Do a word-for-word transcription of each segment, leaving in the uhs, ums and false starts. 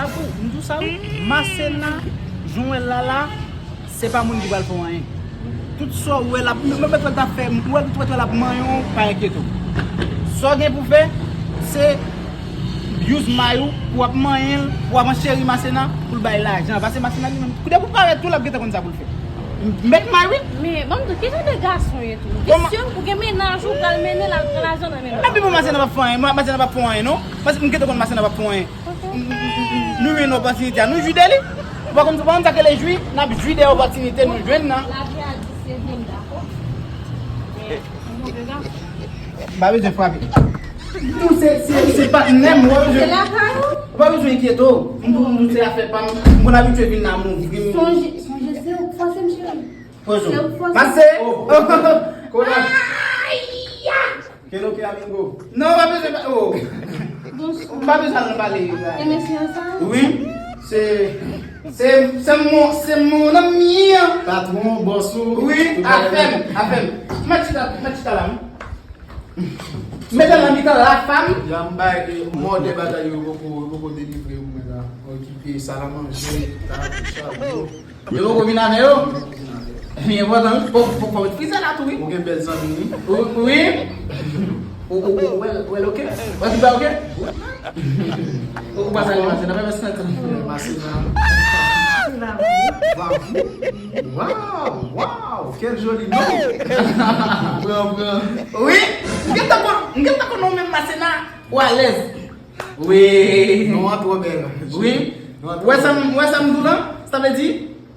Akou, m di w sa wi, Masena, jan w wè l la la, se pa moun ki pral fè w anyen. Tout sa w wè l ap, m mèt wè l t ap fè, m wè l, tout wè l ap manyen w, pa enkyete w. Sa w gen pou fè, se use may ou pou w ap manyen l, pou w ap ancheri Masena, pou l bay lajan. Paske Masena li menm, depi w parèt tou, l ap gentan konn sa pou l fè. M mèt may wi. Men, ban m di w, ki jan de gason w ye tou? Visye, ou gen mennaj ou, pral mennen l al pran lajan nan men l. Epi bon, Masena p ap fè anyen, Masena p ap fè anyen non. Paske m gentan konn Masena p ap fè anyen. M- m- m- m- m- nou jwenn opòtinite a, nou jwi de li. Ou pa konn, ou pa konn sa k rele jwi, n ap jwi de opòtinite nou jwenn nan. Lavi a di se vin dakò. Men, yon move gason. M pa bezwen frape. Nou se, se, se patnè m, ou pa bezwen, ou pa bezwen enkyete w. M tou, m tou se afè pa m. M konn abitye vin la, m ouvri m. Sonje, sonje, se ou k fòse m, cheri. Poze w. Se ou k fòse. Mase. Oh. Kola. Aya! Kelo ke amigo. Non, pa bezwen, pa, oh. Bonswa. Pa bezwen al nan pale. E mesye an sa? Wi. Se, se, se mon, se mon ami. Patwon, bòs ou. Wi, afè m, afè m. Mèt chita, mèt chita la, wi. Mete l nan mitan la, fam. Ya m bay, e, mòde bagay yo poko, yo poko delivre pou mwen la. Okipe, sal a manje, ta, chabon. Yo poko vin avè yo? Li enpòtan wi. Fò, fò, fò w met frizè la tou wi. Ou gen bèl zanmi wi. Wi. Ou, ou, ou, ou wè l, ou wè l oke? Ou wè l oke? Ou pa salye Masen, nan pa fè sèt an. Masen nan. Bravo. Waw, waw, quel joli nom. Pran, pran. Wi. M gentan kon, m gentan konn ou menm Masen nan. Ou alèz. Wi. Non an twò bèl. Wi. Ou wè sa m, ou wè sa m di w lan? Sa vle di,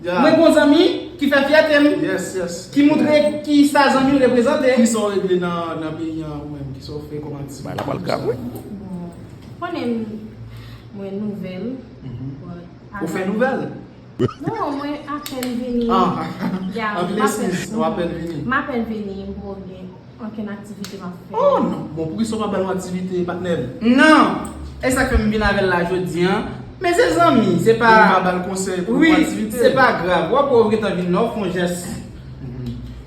mwen gon zanmi ki fè fyète m, yes, yes, ki montre ki sa zanmi w reprezante. Kisa w regle nan, nan peyi an ou menm? Kisa w fè kòm aktivite? Bagay la pral grav wi. Bon, konnen m, mwen nouvèl. Ou fè nouvèl? Non, mwen apèn vini. Ah. Ya, anpil m apèn, eskiz, ou apèn vini. M apèn vini, m poko gen okenn aktivite m ap fè. Oh non, bon, poukisa w pa ba l yon aktivite, patnè m? Non, e sa k fè m vin avè l la jodi an. Men se zanmi, se pa. Ou pa ba l konsèy pou yon aktivite? Wi, se pa grav. W ap wè w gentan vin la, w fè yon jès.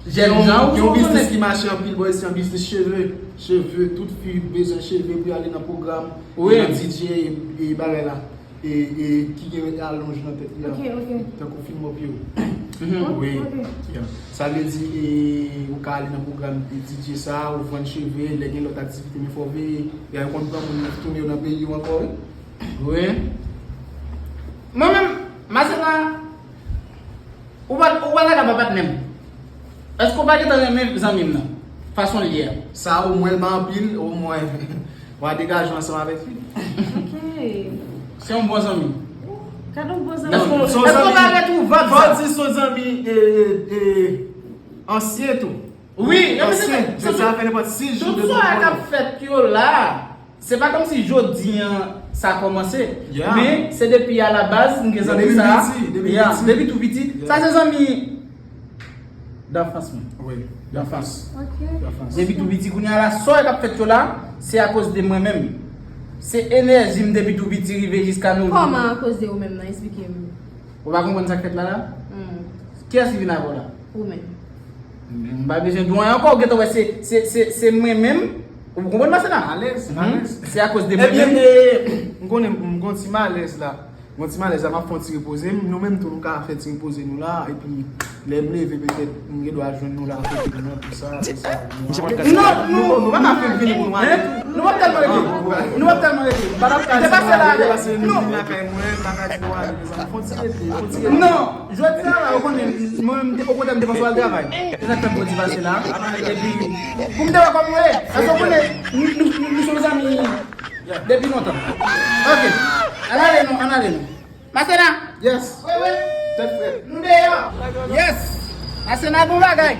Jèn jan ou. Gen yon biznis ki mache anpil bò isi, yon biznis cheve. Cheve, tout fi bezwen cheve pou y ale nan pwogram, nan D J e bagay la. E, e ki gen alonj nan tèt li a. Ok, ok. Tankou film mò pye w. Wi. Ok. Sa vle di, e, ou ka ale nan pwogram de D J sa, ou vann cheve, lè gen lòt aktivite, men fò w veye. Ya yo konn pran moun nan tounen yo nan peyi yo ankò, wi. Wi. Mwen menm, Masena, ou pa, ou pa ta ka pa patnè m. Èske w pa gentan renmen zanmi m nan? Fason l ye a. Sa omwen l pa anpil, omwen w a degaje w ansanm avèk li. Ok. Se yon bon zanmi. Gade yon bon zanmi. Èske w, èske w pa retwouve vag sa? Fò w di se yon zanmi, e, e, e, ansyen tou. Wi, e men se sa. Jodi a fè nenpòt sis jou de. Tout sa k ap fèt yo la. Se pa kòmsi jodi an sa kòmanse, men se depi alabaz m gen zanmi sa. Depi tou piti. Sa se zanmi danfans mwen. Wi, danfans. Depi tou piti, kounye a la, sa k ap fèt yo la, se akoz de mwen menm. Se enèji m depi tou piti rive jiska nou. Kòman akoz de ou menm nan? Esplike m. Ou pa konprann sa k fèt la la? Kiyès ki vin avè w la? Ou menm. M pa bezwen di w anyen ankò, ou gentan wè se, se, se, se mwen menm. Ou konprann Masena? Alèz, alèz. Se akoz de mwen menm. Ebyen, e, m konnen m gon ti malèz la. M gon ti malèz la, m ap fè yon ti repoze m. Nou menm tou, nou ka fè ti repoze nou la. Epi, lè m leve, petèt, m gen dwa jwenn nou la kote nou an, tou sa, tou sa. Non, nou, nou pa ka fè vini pou nou ale. Nou p ap tèlman rete. Nou p ap tèlman rete. M pa t ap ka di nou ale, paske nou vin lakay mwen, m pa ka di nou ale, mezanmi. Fè yon ti rete, fè yon ti rete. Non. Jodi a la, ou konnen, mwen menm, okontrè, m te panse w al travay. Se sa k fè m pran ti pase la. Epi, pou m te wè kòman w ye. Paske ou konnen, nou, nou, nou, nou se yon zanmi depi lontan. Ok. Ann ale non, ann ale non. Masena! Yes. Wi, wi. Tèt frèt. Nou deyò. Yes. Masena gon bagay.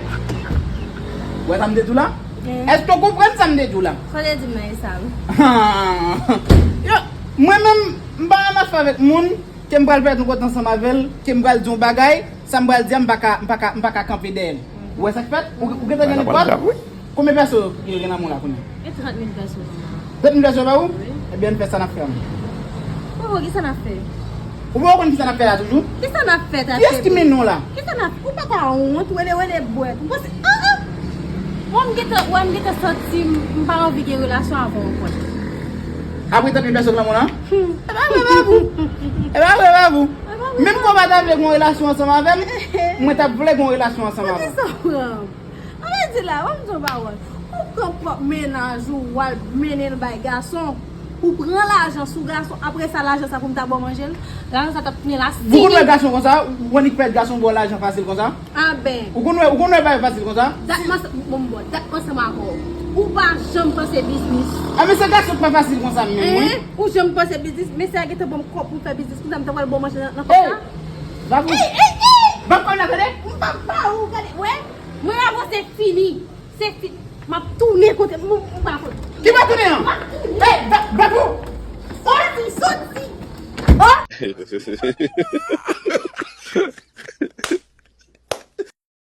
Ou wè sa m te di w la? Èske w konprann sa m te di w la? Sa w te di m nan e sa wi. Yo, mwen menm, m pa renmen afè avèk moun. Ke m pral fè yon kont ansanm avè l, ke m pral di yon bagay, sa m pral di a, m pa ka, m pa ka, m pa ka kanpe dèyè l. Ou wè sa k fèt? Ou, ou gentan gen nenpòt? Konbyen pèso ki gen nan men w la kounye a? E trant mil pèso nan men mwen. Trant mil pèso ba ou? Wi. Ebyen, ann fè sa n ap fè a. Poko, kisa n ap fè? Ou poko konn kisa n ap fè la toujou? Kisa n ap fè, ta? Kiyès ki mennen w la? Kisa n ap, ou pa ka wont, wele, wele, bwè. M panse, ah, ah! Mwen, m gentan, wè, m gentan santi m, m pa anvi gen relasyon avè w ankò. Apre trant mil pèso k nan men w la? Hmm. E pa vre, pa pou. ta vle gen yon relasyon ansanm avè m, mwen t ap vle gen yon relasyon ansanm avè w. Sa w pran? An vle di la, ban m di yon pawòl. Ou pran pwòp mennaj ou, w al mennen l bay gason, ou pran lajan sou gason, apre sa, lajan sa pou m ta ba w manje l? Lajan sa t ap tounen la. Ou konn wè gason konsa? Ou konn li k fè gason ba w lajan fasil konsa? Anben. Ou konn wè, ou konn wè bagay fasil konsa? Dat m ansanm, bon, m ba w, dat m ansanm avè w. Ou pa janm panse biznis. A, men se gason k pa fasil konsa menm, wi. Hein? Ou janm panse biznis, men se a gentan ban m kòb pou m fè biznis, konsa m ta pral ba w manje nan, nan kòb sa? Babou. Ey, ey, ey! Ban m kòb la, tande? M p ap ba ou, gade, wè. Mwen avè w se fini. Se fi, m ap tounen kote m, m pa kote. Ki pa tounen an? M ap tounen. Ey, ba, Babou! Soti, soti! Oh!